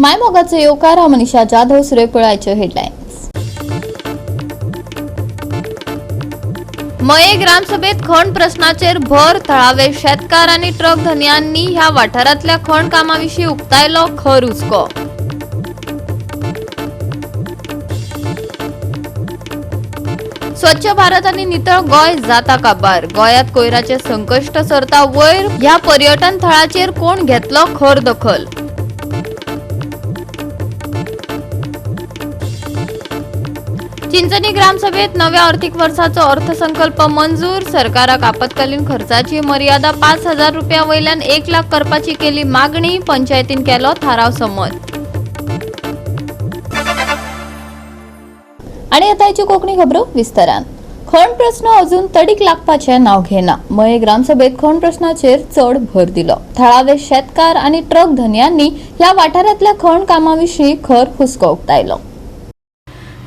मायमोगाचो येवकार. हांव मनीषा जाधव. सुरे पळयाच्यो हेडलायन्स. मये ग्रामसभेत खण प्रश्नाचेर भर. थळावे शेतकार आनी ट्रक धनयांनी ह्या वाठारांतल्या खण कामाविशीं उक्तायलो खर हुस्को. स्वच्छ भारत आनी नितळ गोंय जाता काबार. गोंयांत कोयराचे संकश्ट सरता वयर. ह्या पर्यटन थळाचेर कोण घेतलो खर दखल. चिंचणी ग्रामसभेत नव्या आर्थिक वर्साचो अर्थसंकल्प मंजूर. सरकाराक आपत्कालीन खर्चाची मर्यादा 5,000 रुपया वयल्यान 1 लाख करपाची केली मागणी. पंचायतीन केलो थाराव संमत. आणि आता याची कोकणी खबरो विस्तारान. खण प्रश्न अजून तडीक लागपाचें नांव घेना. मये ग्रामसभेत खण प्रश्नाचेर चड भर दिलो. थळावे शेतकार आनी ट्रक धनयांनी ह्या वाठारांतल्या खण कामाविशीं खर हुस्को उक्तायलो.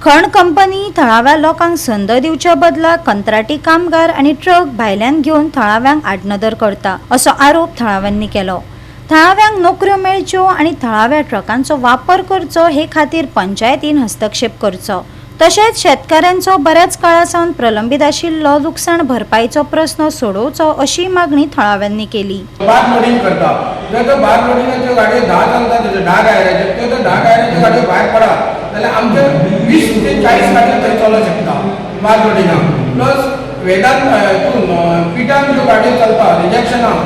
खण कंपनी थळाव्या लोकांक संद दिवच्या बदला कंत्राटी कामगार आनी ट्रक भायल्यान घेवन थळाव्यांक आडनदर करता, असो आरोप थळाव्यांनी केलो. थळाव्यांक नोकऱ्यो मेळच्यो आनी थळाव्या ट्रकांचो वापर करचो हे खातीर पंचायतीन हस्तक्षेप करचो. तशेंच शेतकाऱ्यांचो बऱ्याच काळा सावन प्रलंबीत आशिल्लो लुकसाण भरपाईचो प्रस्न सोडोवचो, अशी मागणी थळाव्यांनी केली. बार लोडींग करता. जर तो बार लोडिंगाच्यो गाडयो 10 चलता, तेज्यो 10 टायराच्यो, त्यो जर 10 टायराच्यो गाडयो भायर पडत जाल्यार आमचे 20 ते 40 गाडयो थंय चलोंक शकता बार लोडिंगाक. प्लस वेदांत हितून पिटान ज्यो गाडयो चलता रिजेक्शनाक,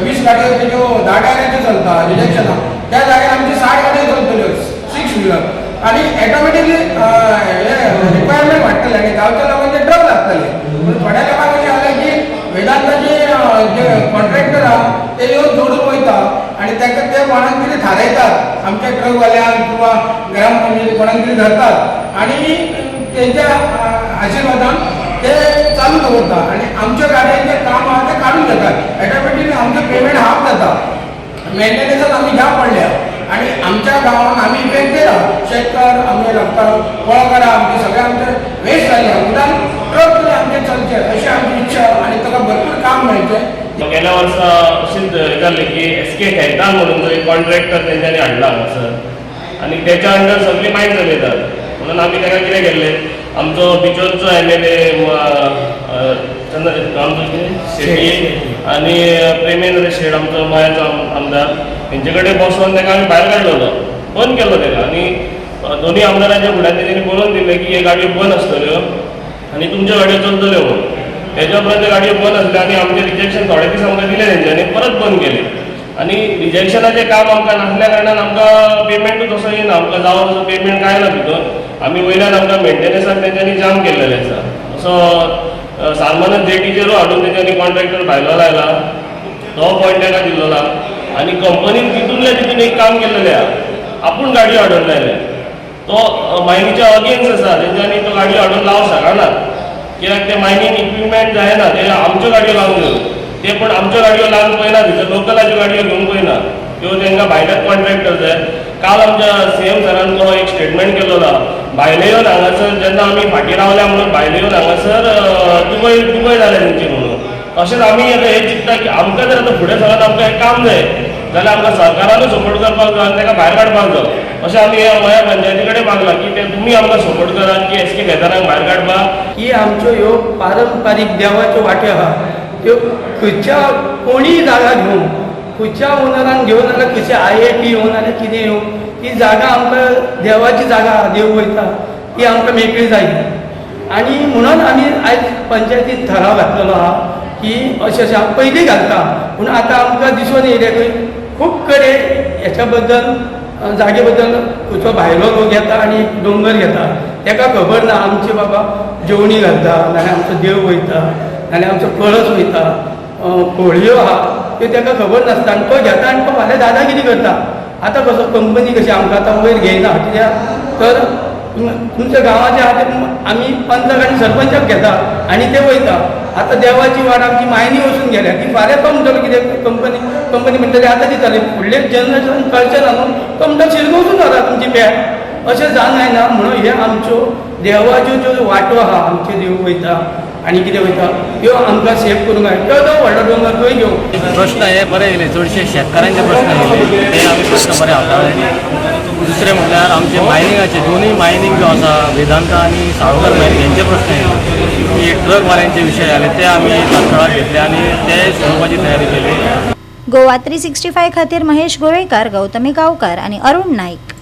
20 गाडयो तेज्यो 10 टायराच्यो चलता रिजेक्शनाक, त्या जाग्यार आमची 60 गाडयो चलतल्यो सिक्स व्हिलर आनी ऑटोमॅटिकली हे रिक्वायरमेंट वाडटलें आनी गांवच्या लोकांचे ट्रक लागतले. पूण थोड्या लोकांक अशें जालें की वेदांताचे जे कॉन्ट्रॅक्टर आहा ते येवन जोडून वयता आनी ताका ते कोणाक कितें थारायतात, आमच्या ट्रकवाल्यांक किंवा ग्रामपंचायती कोणाक कितें धरतात आनी तेंच्या आशिर्वादान ते चालू दवरता आनी आमच्या गाडयांचें काम आहा तें काडून घेतात. ऑटोमॅटिकली आमचें पेमेंट हाफ जाता. मेंटेनन्साक आमी घ्या पडल्या आनी आमच्या गांवान आमी इफेक्टेड आहा. शेतकार आमचे लागता, गोळाकार आमचे सगळे आमचे वेस्ट जाले. निदान ट्रक तरी आमचे चलचे अशी आमची इच्छा आनी ताका भरपूर काम मेळचें. गेल्या वर्सा अशीच हें जालें की एस के खेतान म्हणून जो एक कॉन्ट्रॅक्टर तेंच्यांनी हाडला हांगासर आनी तेच्या अंडर सगळी मायन चलयतात. म्हणून आमी ताका कितें केल्लें, आमचो बिचोलचो एमएलए चंद्र आमचो कितें शेट्टी आनी प्रेमेंद्र शेट, आमचो मयाचो आमदार, हेंचे कडेन बसोन ताका आमी भायर काडलेलो, बंद केल्लो ताका. आनी दोनूय आमदारांच्या फुड्यान तेणी बरोवन दिलें की हे गाडयो बंद आसतल्यो आनी तुमच्यो गाडयो चलतल्यो म्हणून. तेच्या उपरांत त्यो गाडयो बंद आसल्यो आनी आमचें रिजेक्शन थोडे दीस आमकां दिलें तेंच्यांनी, परत बंद केलें. आनी रिजेक्शनाचें काम आमकां नासल्या कारणान आमकां पेमेंटूच तसो येना. आमकां जावो तसो पेमेंट कांय ना भितर. आमी वयल्यान आमकां मेंटेनन्साक तेंच्यांनी जाम केल्लेलें आसा. असो सालमानत जेटीचेरूय हाडून तेंच्यांनी कॉन्ट्रॅक्टर भायलो लायला, तो पॉयंट ताका दिल्लो ना. आनी कंपनीन तितूंतल्या तितून एक काम केल्लेलें आहा, आपूण गाडयो हाडून लायले. तो मायनीच्या अगेन्स्ट आसा, तेंच्यांनी तो गाडयो हाडून लावंक शकना, कित्याक ते मायनींग इक्विपमेंट जायना. ते आमच्यो गाडयो लावन घेवन ते, पण आमच्यो गाडयो लावन पळयना, थंयसर लोकलाच्यो गाडयो घेवन पळयना त्यो. तांकां भायल्याच कॉन्ट्रॅक्टर जाय. काल आमच्या सीएम सरान तो एक स्टेटमेंट केल्लो ना, भायले येवन हांगासर जेन्ना आमी फाटीं रावल्या म्हणून भायले येवन हांगासर दुबय दुबय जाले तेंचे म्हणून. तशेंच आमी आतां हें चिंत्ता की आमकां जर आतां फुडें सरत आमकां हें काम जाय जाल्यार आमकां सरकारानूय सपोर्ट करपाक जाय आनी ताका भायर काडपाक जाय. अशें आमी ह्या मया पंचायती कडेन मागलां की ते तुमी आमकां सपोर्ट करात की एस के खेतानाक भायर काडपाक. ही आमच्यो ह्यो पारंपारीक देवाच्यो वाट्यो आहा, त्यो खंयच्या कोणीय जागा घेवं, खंयच्या ओनरान घेवन जाल्यार, खंयचे आयआयटी येवन जाल्यार, कितें येवं, ती जागा आमकां देवाची जागा आहा, देव वयता, ती आमकां मेकळी जाय. आनी म्हणून आमी आयज पंचायतीन ठराव घातलेलो आहा की अशें अशें पयलीं घालता, पूण आतां आमकां दिसून येयलें खंय खूब कडेन हेच्या बद्दल, जागे बद्दल खंयचो भायलो लोक येता आनी दोंगर घेता. ताका खबर ना आमचे बाबा जेवणी घालता, नाल्यार आमचो देव वयता, नाल्यार आमचो कळस वयता, होळयो आहा, त्यो ताका खबर नासता आनी तो घेता आनी तो फाल्यां दादागिरी करता. आतां कसो कंपनी कशी आमकां आतां वयर घेयना, कित्याक तर तुमच्या गांवाचे आहा ते आमी पंचाक आनी सरपंचाक घेता आनी ते वयता. आतां देवाची वाट आमची मायनी वचून गेल्या ती. फाल्यां तो म्हणटलो कितें, कंपनी कंपनी म्हणटली आतां दिताली, फुडले जनरेशन कळचें ना न्हू. तो म्हणटा शिरगो वचून जाता तुमची पेट. अशें जावंक जायना. म्हणून हे आमच्यो देवाच्यो ज्यो वाटो आहा, आमचे देव वयता आनी कितें वयता, त्यो आमकां सेव करूंक जाय. तो तो व्हडलो दोंगर खंय घेवं. प्रश्न हे बरे येयले. चडशे शेतकारांचे प्रश्न येयले, ते आमी प्रश्न बरे हाताळ्ळे. दुसरें म्हटल्यार आमचे मायनिंगाचे दोनूय मायनींग जो आसा, वेदांता आनी साळगार मायनींग, हेंचे प्रश्न येयले की ट्रकवाल्यांचे विशय आले, ते आमी तात्काळाक घेतले आनी ते सोडोवपाची तयारी केली. गोवा 365 खातीर महेश गोवेकार, गौतमी गांवकार आनी अरुण नाईक.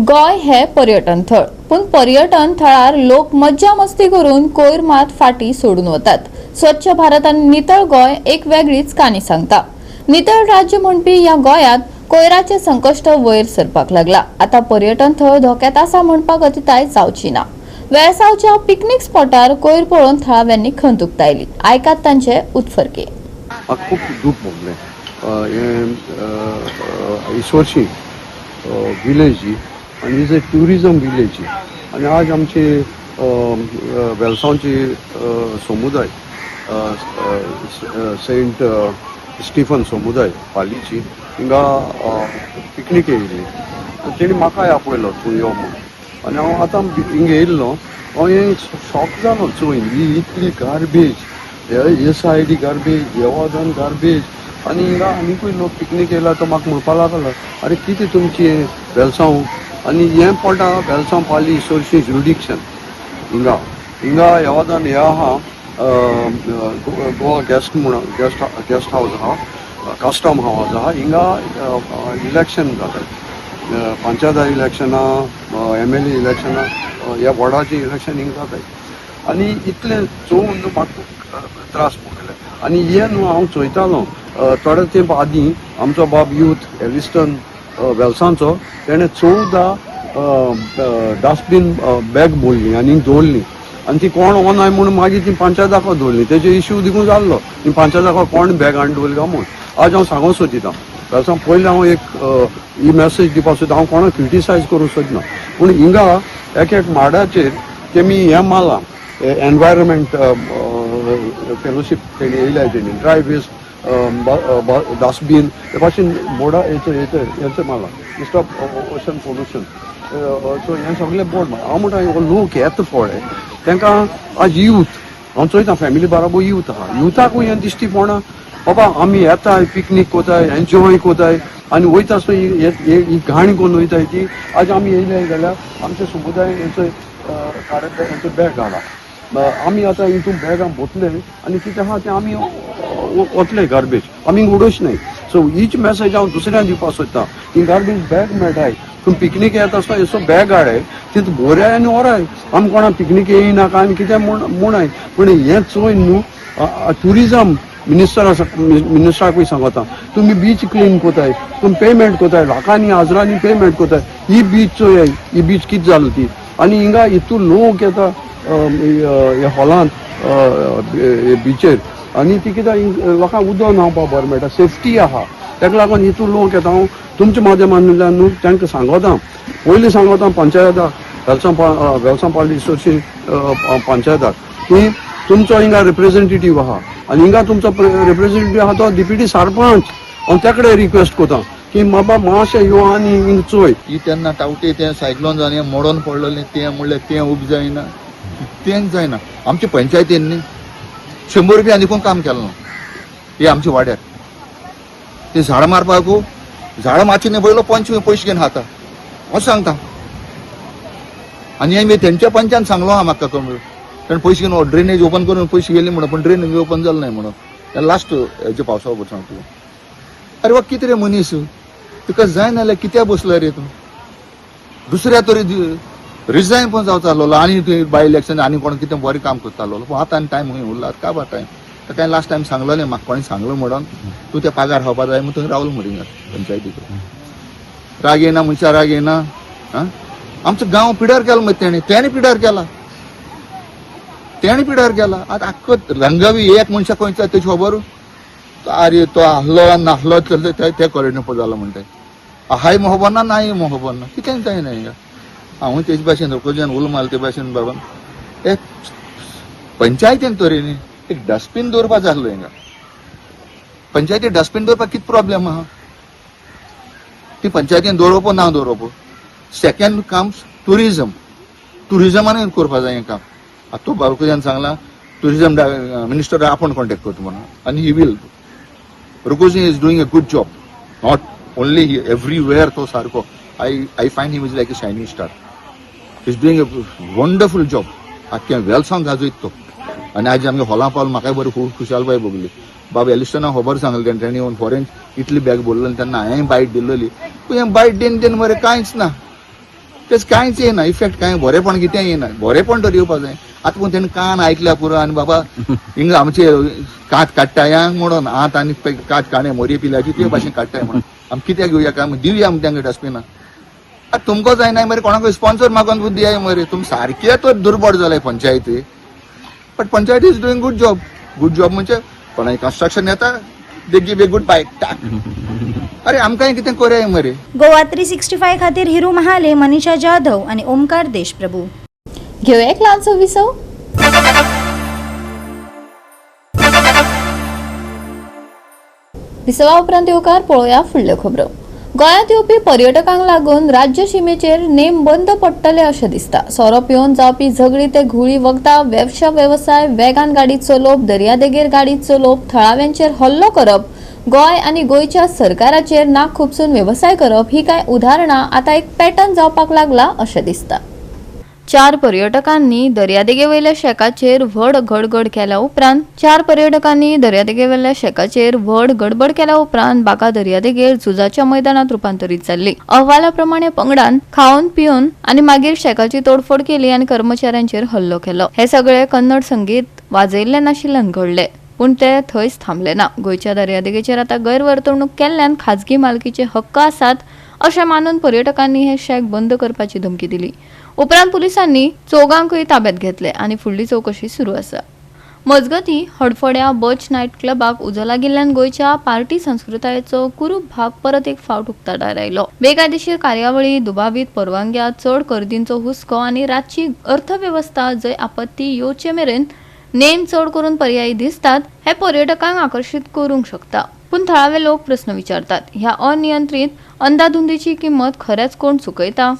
गोंय हे पर्यटन थळ, पूण पर्यटन थळार लोक मज्जा मस्ती करून कोयर मात फाटी सोडून वतात. स्वच्छ भारत आनी नितळ गोंय एक वेगळीच काणी सांगता. नितळ राज्य म्हणपी ह्या गोंयांत कोयराचें संकश्ट वयर सरपाक लागला. आतां पर्यटन थळ धोक्यात आसा म्हणपाक अतिताय जावची ना. वेळसावच्या पिकनीक स्पॉटार कोयर पळोवन थळाव्यांनी खंत उक्तायली. आयकात तांचे उत्फर्के. म्हाका खूब दूख भोगलें. हें इसोरशी विलेज ही आनी is a tourism village ही आनी आज आमचे वेलसांवची समुदाय, सेंट स्टिफन समुदाय पालीची, हिंगा पिकनीक येयल्ली. तेणी म्हाकाय आपयलो, तूं यो म्हूण. आनी हांव आतां हिंगा येयल्लो, हांव हें शॉक जालो चोयन, ही इतली गार्बेज, हे सायडी गार्बेज, देवादन गार्बेज. आनी हिंगा आनिकूय लोक पिकनीक येयला, तो म्हाका म्हणपाक लागलो, अरे कितें तुमची वेलसांव? आनी हें पडटा वेलसांव पाली इसोरशी जुरिडिक्शन. हिंगा हिंगा येवादान हें आहा, गोवा गेस्ट म्हणून गेस्ट गेस्ट हावस आहा, कस्टम हावस आहा. हिंगा इलेक्शन जाता, पंचायत इलेक्शनां, एमएलए इलेक्शनां, ह्या वॉर्डाचें इलेक्शन हिंगा जाताय. आनी इतलें चोवन न्हू म्हाका खूब त्रास भोगले. आनी हें न्हू, हांव चोयतालो, थोडे तेंप आदीं आमचो बाब यूथ एलिस्टन वेलसांचो, तेणें 14 डस्टबीन बॅग भरली आनी दवरली आनी ती कोण वनाय म्हूण मागीर ती पंचायताक दवरली. तेजे इश्यू देखून जाल्लो, ती पंचायताक कोण बॅग हाडून दवरली काय म्हूण. आज हांव सांगूंक सोदिता वेलसांव, पयलीं हांव एक ही मॅसेज दिवपाक सोदता. हांव कोणाक क्रिटिसायज करूंक सोदना, पूण हिंगा एक एक माडाचेर तेमी हें मारलां, एनवायरमेंट फेलोशीप तेणी येयल्या, तेणी ड्राय वेस्ट डस्टबीन ते भाशेन बोर्डा हेचो हेचो हेचो मारला, स्टॉप ओशन पोल्युशन. सो हें सगळें बोर्ड. हांव म्हणटा, हो लोक येता पळय, तांकां आज यूथ हांव चोयता, फॅमिली बाराबर यूथ आहा, युथाकूय हें दिश्टी पडना. बाबा, आमी येताय, पिकनीक कोताय, एन्जॉय कोताय आनी वयता आसतना ही घाण करून वयताय ती. आज आमी येयले जाल्यार आमच्या समुदाय हेचो काडत हेचो बॅग घाला. आमी आतां हितून बॅगां भोतले आनी कितें आहा तें आमी वतले, गार्बेज आमी उडोवच न्हय. सो हीच मॅसेज हांव दुसऱ्यांक दिवपाक सोदता की गार्बेज बॅग मेळटाय, पूण पिकनीक येता आसतना हेसो बॅग हाडाय, तितून भोराय आनी व्हराय. आमी कोणा पिकनीक येयनाका आनी कितें म्हूण म्हूणाय, पूण हें चोय न्हू, ट्युरिजम मिनिस्टर आसा, मिनिस्टराकूय सांगता, तुमी बीच क्लीन कोताय, तुमी पेमेंट कोताय, लाखांनी हजरांनी पेमेंट कोताय. ही बीच चोयाय, ही बीच कितें जाली ती. आनी हिंगा हितून लोक येता ह्या हॉलांत बिचेर आनी ती कितें, लोकांक उदक न्हांवपाक बरें मेळटा, सेफ्टी आहा, ताका लागून हितून लोक येता. हांव तुमच्या माध्यमांतल्यान न्हू तांकां सांगता, पयलीं सांगता पंचायताक, वेलसांव वेलसांव पाली इसोरशी पंचायताक की तुमचो हिंगा रिप्रेझेंटेटीव आहा आनी हिंगा तुमचो रिप्रेझेंटेटीव आहा तो डिप्युटी सरपंच. हांव त्या कडेन रिक्वेस्ट करता की बाबा मातशें यो आनी हिंगा चोय. ती तेन्ना तावटे तें सायक्लोन जावन मोडोन पडलेलें तें म्हणल्यार तें उब जायना, तेंच जायना. आमच्या पंचायतीन न्ही 100 रुपया आनी कोण काम केलें ना. हे आमच्या वाड्यार ते झाडां मारपाकू, झाडां मारची न्ही, पयलो पंच पयशे घेवन खाता हांव सांगता. आनी हें तेंच्या पंचान सांगलो आहा म्हाका कमी, कारण पयशे घेवन ड्रेनेज ओपन करून पयशे गेले म्हणून, पण ड्रेनेज ओपन जालें नाय म्हणून लास्ट हेच्या पावसा बरोबर सांगता तुका. अरे वा, कितें रे मनीस, तुका जायना जाल्यार कित्याक बसलो रे तूं? दुसऱ्या तरी रिजायन पण जावचो आसलो आनी तुवें बाय इलेक्शन आनी कोण कितें बरें काम करतालो. पूण आतां आनी टायम खंय उरला काबार टायम. ताका लास्ट टायम सांगलेलें, म्हाका कोणें सांगलो म्हणून तूं त्या पागार खावपा जाय म्हूण थंय रावलो मरे हिंगा पंचायतीक. राग येयना मनशा, राग येयना. आं, आमचो गांव पिड्यार केलो मरे तेणें, तेणें पिड्यार केला, तेणें पिड्यार केला. आतां आख्खो रंगावी एक मनशा खंयचो तेची खबर, अरे तो आहलो नासलो चलते ते कॉरिडॉर जालो म्हणटा, हाय खबर ना, नाय खबर ना, कितें जायना हिंगा. हांवूय तेज भाशेन रोकोजन उलो मारले ते भाशेन बाबा, एक पंचायतीन तरी न्ही एक डस्टबीन दवरपा जाय आसलो हिंगा. पंचायती डस्टबीन दवरपाक कितें प्रॉब्लेम आहा? ती पंचायतीन दवरप ना दवरप. सेकंड काम टुरिजम, टुरिजमानूय करपा जाय हें काम. आतां तो बाबूजान सांगला टुरिजम मिनिस्टर आपूण कॉन्टेक्ट करता म्हणून आनी he will. Rukoji is doing a good job, not only everywhere, तो सारको. I find him is like a shining star. Is doing a wonderful job. आख्खें वेलसांव गाजयत तो. आनी आज आमगे हॉलां पावल, म्हाकाय बरी खूब खुशालकाय भोगली. बाब एलिस्टना खबर सांगलें तेणें, येवन फॉरेन इतली बॅग भरलेली तेन्ना हांवें बायट दिल्लेली. पूण हें बायट दिवन दिवन मरे कांयच ना, तेच कांयच येना इफेक्ट, कांय बरेपण कितें येना. बरेपण तर येवपा जाय. आतां पूण तेणें कान आयकल्या पुरो. आनी बाबा हिंगा आमचे कात काडटाय म्हणून आंत आनी कात काणे मोरी पिल्याची ते भाशेन काडटाय म्हणून आमी कित्याक घेवया काय? दिवया आमी तांकां डस्टबिनां. आतां तुमकां जायना मरे, कोणाकूय स्पॉन्सर मागून सुद्दां दियाय मरे. तुमी सारके तर दुर्बळ जाले पंचायती. But panchayat is doing good job. Good job म्हणजे कोणाय कन्स्ट्रक्शन येता, they give a good bite. अरे आमकांय कितें करया मरे. गोवा 365 खातीर हिरू महाले, मनीषा जाधव आणि ओमकार देशप्रभू. घेवया एक ल्हानसो विसव. विसवा उपरांत येवकार. पळोवया फुडल्यो खबरो. गोंयांत येवपी पर्यटकांक लागून राज्य शिमेचेर नेम बंद पडटले अशें दिसता. सोरो पिवन जावपी झगडी ते घुंवळी वखदां, वेवशा वेवसाय, वेगान गाडी चलोवप, दर्यादेगेर गाडी चलोवप, थळाव्यांचेर हल्लो करप, गोंय आनी गोंयच्या सरकाराचेर नाक खुपसून वेवसाय करप ही कांय उदाहरणां आतां एक पॅटर्न जावपाक लागला अशें दिसता. चार पर्यटकांनी दर्यादेगेवयल्या शेकाचेर व्हड गडगड केल्या उपरांत चार पर्यटकांनी दर्यादेगेवयल्या शेकाचेर व्हड गडबड केल्या उपरांत बागा दर्यादेगेर झुजाच्या मैदानात रुपांतरीत जाल्ली. अहवाला प्रमाणे पंगडान खावन पिवन आनी मागीर शेकाची तोडफोड केली आनी कर्मचाऱ्यांचेर हल्लो केलो. हे सगळे कन्नड संगीत वाजयल्ले नाशिल्ल्यान घडले, पूण ते थंयच थांबले ना. गोंयच्या दर्यादेगेचेर आतां गैरवर्तणूक केल्ल्यान खाजगी मालकीचे हक्क आसात अशें मानून पर्यटकांनी हे शॅक बंद करपाची धमकी दिली. उपरांत पुलिसांनी चौगांकूय ताब्यात घेतले आनी फुडली चवकशी सुरू आसा. मजगती, हडफड्या बच नायट क्लबाक उजो लागिल्ल्यान गोंयच्या पार्टी संस्कृतायेचो कुरूप भाग परत एक फावट उक्ताडार आयलो. बेकायदेशीर कार्यावळी, दुबावीत परवानग्या, चड गर्दींचो हुस्को आनी रातची अर्थवेवस्था जंय आपत्ती येवचे मेरेन नेम चड करून पर्यायी दिसतात, हे पर्यटकांक आकर्शीत करूंक शकता. पूण थळावे लोक प्रस्न विचारतात, ह्या अनियंत्रीत अंदाधुंदीची किंमत खरेंच कोण चुकयता?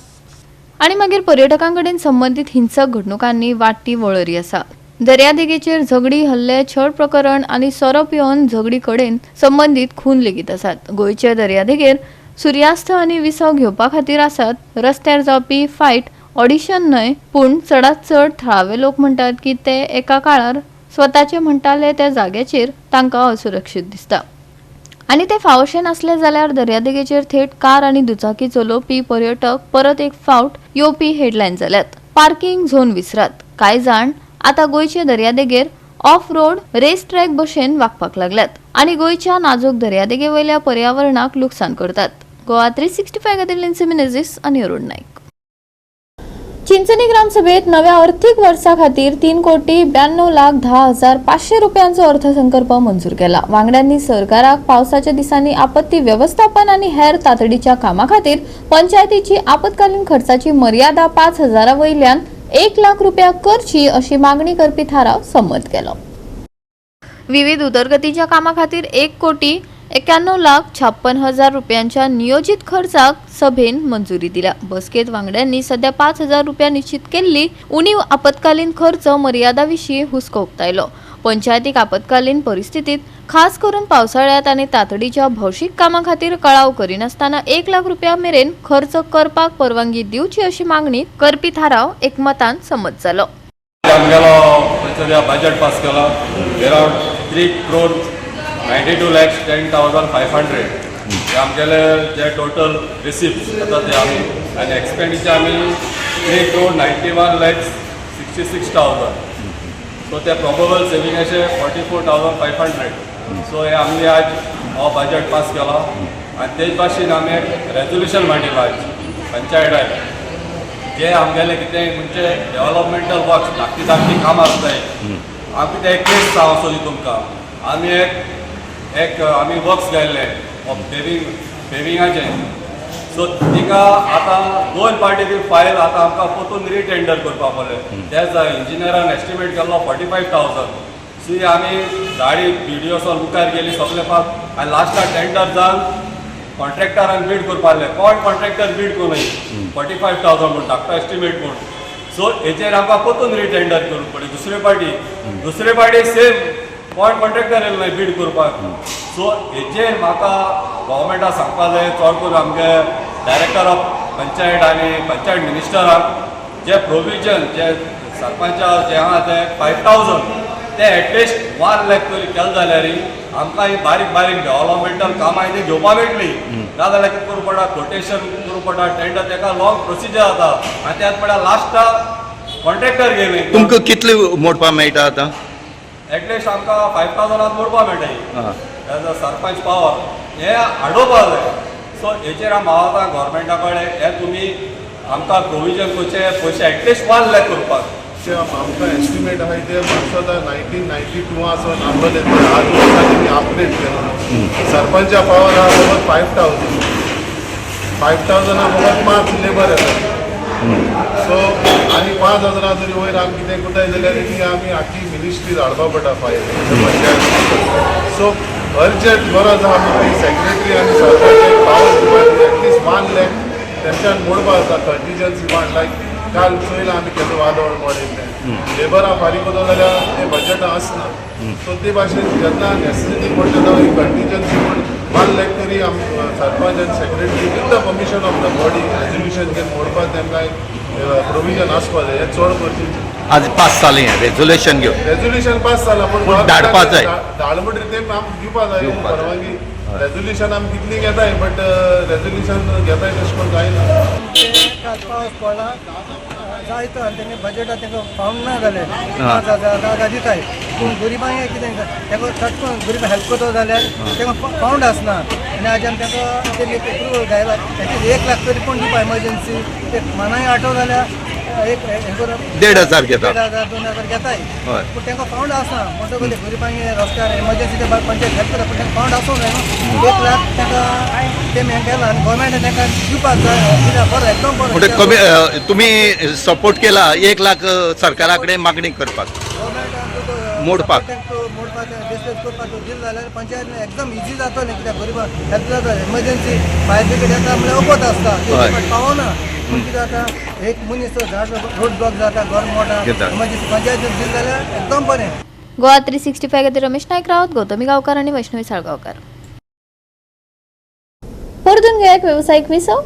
आनी मागीर पर्यटकां कडेन संबंदीत हिंसक घडणुकांनी वाडटी वळेरी आसा. दर्यादेगेचेर झगडी, हल्ले, छळ प्रकरण आनी सोरो पिवन झगडी कडेन संबंदीत खून लेगीत आसात. गोंयचे दर्यादेगेर सुर्यास्त आनी विसव घेवपा खातीर आसात, रस्त्यार जावपी फायट ऑडिशन न्हय. पूण चडांत चड थळावे लोक म्हणटात की ते एका काळार स्वताचे म्हणटाले त्या जाग्याचेर तांकां असुरक्षीत दिसता आनी ते फावोशे नासले जाल्यार दर्यादेगेचेर थेट कार आनी दुचाकी चलोवपी पर्यटक परत एक फावट येवपी हेडलायन जाल्यात. पार्किंग झोन विसरात, कांय जाण आतां गोंयचे दर्यादेगेर ऑफ रोड रेस ट्रॅक भशेन वागपाक लागल्यात आनी गोंयच्या नाजूक दर्यादेगे वयल्या पर्यावरणाक लुकसाण करतात. गोवा 365 खातीर लिन्सी मिनेझीस आनी अरुण नाईक. चिंचणी ग्रामसभेत नव्या अर्थीक वर्सा खातीर 3,92,10,500 रुपयांचो अर्थसंकल्प मंजूर केला. वांगड्यांनी सरकाराक पावसाच्या दिसांनी आपत्ती वेवस्थापन आनी हेर तातडीच्या कामा खातीर पंचायतीची आपत्कालीन खर्चाची मर्यादा 5 हजारा वयल्यान 1 लाख रुपया करची अशी मागणी करपी थाराव संमत केलो. विविध उदरगतीच्या कामा खातीर 1,91,56,000 रुपयांच्या नियोजीत खर्चाक सभेन मंजुरी दिल्या. बसकेत वांगड्यांनी सध्या 5,000 रुपया निश्चित केल्ली उणीव आपत्कालीन खर्च मर्यादा विशीं हुस्को उक्तायलो. पंचायतीक आपत्कालीन परिस्थितीत, खास करून पावसाळ्यात आनी तातडीच्या भौशीक कामां खातीर कळाव करिनासतना 1 लाख रुपया मेरेन खर्च करपाक परवानगी दिवची अशी मागणी करपी थाराव एकमतान संमत जालो. आमगेलो सद्या बजेट पास केला around 3,92,10,500. हे आमगेले जे टोटल रिसिप्ट आतां ते आमी आनी एक्सपेंडिचर आमी 3,91,66,000. सो ते प्रोबेबल सेवींग अशें 44,500. सो हे आमी आज हो बजेट पास केला आनी तेच भाशेन आमी एक रेजोल्युशन मांडिल्लो आयज पंचायताक, जे आमगेले कितें म्हणजे डेव्हलपमेंटल वर्क्स, धाकटी धाकटी कामां आसताय. आमी ते एक केस सांगूं सोदी तुमकां. आमी एक एक आमी वर्क्स घायल्ले पेविंग पेविंगाचे. सो तिका आतां दोन पार्टी ती फायल आतां आमकां परतून रिटेंडर करपा पडलें. तेच इंजिनियरान एस्टिमेट केल्लो 45,000. सी आमी गाडी बी डी ओ सो मुखार गेली सगळे पास आनी लास्टाक टेंडर जावन कॉन्ट्रॅक्टरान बीड करपा लागले. कोण कॉन्ट्रॅक्टर बीड करूं 45,000 म्हूण धाकटो एस्टिमेट म्हूण? सो हेचेर आमकां परतून रिटेंडर करूंक पडलें दुसरे पार्टी. दुसरे पार्टी सेम, कोण कॉन्ट्रॅक्टर येयलो न्हय बीड करपाक. सो हेचेर म्हाका गव्हर्मेंटाक सांगपा जाय, चड करून आमगे डायरेक्टर ऑफ पंचायत आनी पंचायत मिनिस्टराक जे प्रोविजन जे सरपंचा जे आहा ते 5,000 ते एटलिस्ट 1 लाख तरी केले जाल्यार आमकां ही बारीक बारीक डेव्हलपमेंटल कामां ती घेवपा मेळटली. नाजाल्यार कितें करूं पडटा, कोटेशन करूं पडटा, टेंडर, तेका लॉंग प्रोसिजर जाता आनी त्याच पडटा लास्टाक कॉन्ट्रॅक्टर घेवन. तुमकां कितले मोडपा मेळटा आतां? एटलिस्ट आमकां 5,000 मोडपा मेळटा एज अ सरपंच पावर. हें हाडोवपा जाय. सो हेचेर हांव मागता गव्हर्मेंटा कडेन, हे तुमी आमकां प्रोविजन करचें, पयशे एटलिस्ट 1 लाख करपाक. ते आमकां एस्टिमेट आहाय ते म्हापसा 1992 आसून आमले ते आज वर्सा तेमी अपग्रेड केला. सरपंचा पावर आहा फकत 5,000, 5,000 फकत 5 लेबर येता. सो आनी 5,000 जरी वयर आमी कितें करताय जाल्यार ती आमी आख्खी मिनिस्ट्री धाडपा पडटा फायल पंचायत. सो अर्जंट गरज आहा ती सेक्रेटरी आनी सरपंच पावर दिवपाची, एटलिस्ट 1 लाख तेंच्यान मोडपा आसा कंटिजन्सी फंड. लायक काल चोयलां आमी केदो वादळ मोडिल्लें, लेबरां फारीक करता जाल्यार ते बजट आसना. सो ते भाशेन जेन्ना नेसेसिटी पडटा तेन्ना एक कंटिजन्सी फंड 1 लाख तरी आम सरपंच आनी secretary with the permission of the body resolution घेवन मोडपाक तेंकां एक प्रोविजन आसपा जाय. हें चड गरजेचें. आज पास जालें हें रेजोल्युशन घेवन. रेजोल्युशन पास जाला, पूण पूण धाडपा जाय. धाड म्हणटकीर ते आमकां दिवपा जाय दिवपा जाय. परवानगी. रेजोल्युशन आमी कितलीं घेताय, बट रेजोल्युशन घेताय तशें करून जायना. काल पावस पडला जायतो आनी तेंगे बजेटाक तेंका फावंड ना जालें. 5,000 10,000 दिताय, पूण गरिबांक कितें तेंका चटकन गरिबांक हेल्प करतो जाल्यार तेंका फावंड आसना. आनी आज आमी तेंका तेमी एप्रुवल घायला एटलीस्ट 1 लाख तरी कोण दिवपा एमर्जन्सी. ते मानाय आटो जाल्यार एक हें करून 1,500 घेता. 1,500 2,000 घेताय, पूण तेंका फावंड आसना. म्हणटकच गरिबांक रस्त्यार एमर्जन्सी ते पंचायत हेल्प करता, पूण तेंका फावंड आसूंक जाय न्हू. 1 लाख तेंका तेमी हें केलां आनी गोवोरमेंटान तेंका दिवपाक जाय कित्याक बरो एकदम बरो. म्हणजे कमी तुमी सपोर्ट केला 1 लाख सरकारा कडेन मागणी करपाक. मोडपाक. मोडपाक डिस्कस करपाक दिलें जाल्यार पंचायत एकदम इजी जातलें, कित्याक गरिबांक हेल्प जाता. एमर्जन्सी फायर ब्रिगेड येता म्हणल्यार वखद आसता, ते पावना. पूण कितें जाता, एक मनीस तो झाड रोड ब्लॉक जाता, घर मोडा. घेता. एमर्जन्सी पंचायत दिलें जाल्यार एकदम बरें. गोवा 365 खातीर रमेश नायक रावत, गौतमी गांवकार आनी वैष्णवी साळगांवकार. परतून घेया एक वेवसायीक विसव.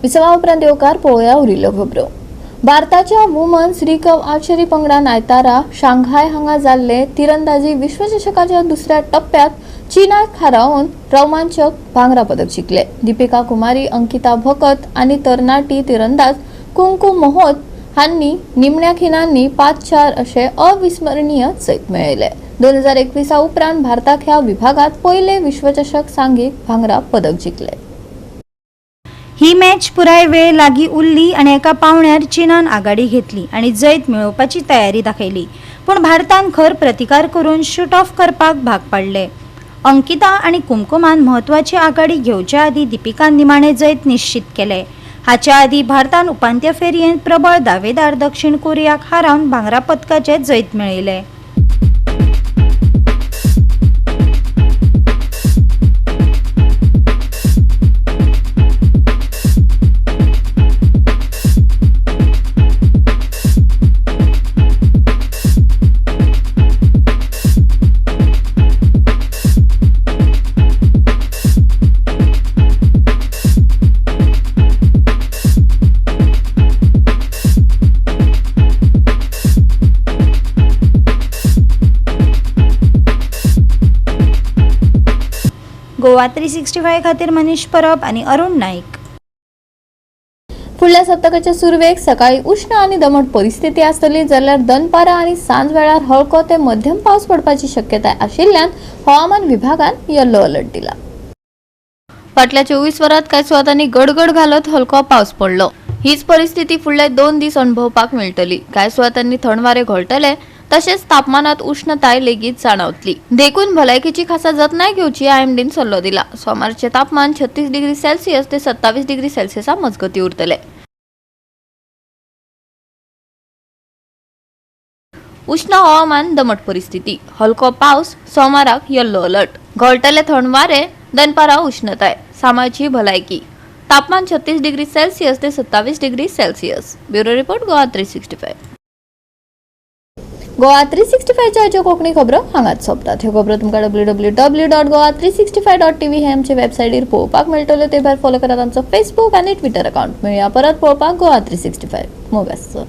विसवा उपरांत येवकार पळोवया उरिल्ल्यो खबरो. भारताच्या वुमन्स रिकव आर्चरी पंगडान आयतारा शांघाय हांगा जाल्ले तिरंदाजी विश्वचषकाच्या दुसऱ्या टप्प्यात चीनाक हारोवन रोमांचक भांगरा पदक जिखले. दीपिका कुमारी, अंकिता भकत आनी तरणाटी तिरंदाज कुंकुम मोहोत हांणी निमण्या खिणांनी 5-4 अशे अविस्मरणीय जैत मेळयले. 2021 उपरांत भारताक ह्या विभागात पयले विश्वचषक सांघीक भांगरा पदक जिखले. ही मॅच पुराय वेळ लागीं उरली आनी एका पावण्यार चीनान आघाडी घेतली आनी जैत मेळोवपाची तयारी दाखयली, पूण भारतान खर प्रतिकार करून शूट ऑफ करपाक भाग पाडले. अंकिता आनी कुमकुमान म्हत्वाची आघाडी घेवच्या आदीं दीपिकान निमाणें जैत निश्चित केलें. हाच्या आदीं भारतान उपांत्य फेरयेंत प्रबळ दावेदार दक्षिण कोरियाक हारोवन भांगरा पदकाचें जैत मेळयलें. गोवा 365 खातीर मनीष परब आनी अरुण नाईक. फुडल्या सप्तकाच्या सुरवेक सकाळी उश्ण आनी दमट परिस्थिती आसतली, जाल्यार दनपारां आनी सांज वेळार हलको ते मध्यम पावस पडपाची शक्यताय आशिल्ल्यान हवामान विभागान येलो अलर्ट दिला. फाटल्या 24 वरांत कांय सुवातांनी गडगड घालत हलको पावस पडलो. हीच परिस्थिती फुडले 2 दीस अणभवपाक मेळटली. कांय सुवातांनी थंड वारे घोळटले, तशेंच तापमानात उष्णताय लेगीत जाणवतली. देखून भलायकेची खासा जतनाय घेवची आयएमडीन सल्लो दिला. सोमारचें तापमान 36 डिग्री सेल्सियस ते 27 डिग्री सेल्सियसा मजगती उरतले. उष्ण हवामान, दमट परिस्थिती, हलको पावस, सोमाराक येल्लो अलर्ट. घोळटले थंड वारे, दनपारां उष्णताय, सामाची भलायकी. तापमान 36 डिग्री सेल्सियस ते 27 degree Celsius. Bureau report, Goa 365. Goa 365च्या ह्यो कोंकणी खबरो हांगाच सोंपतात. ह्यो खबरो तुमकां www.goa365.tv हे आमचे वेबसायटीर पळोवपाक मेळटल्यो. ते भायर फॉलो करात आमचो फेसबूक आनी ट्विटर अकाउंट. मेळया परत पळोवपाक गोवा 365. मोग आसचो.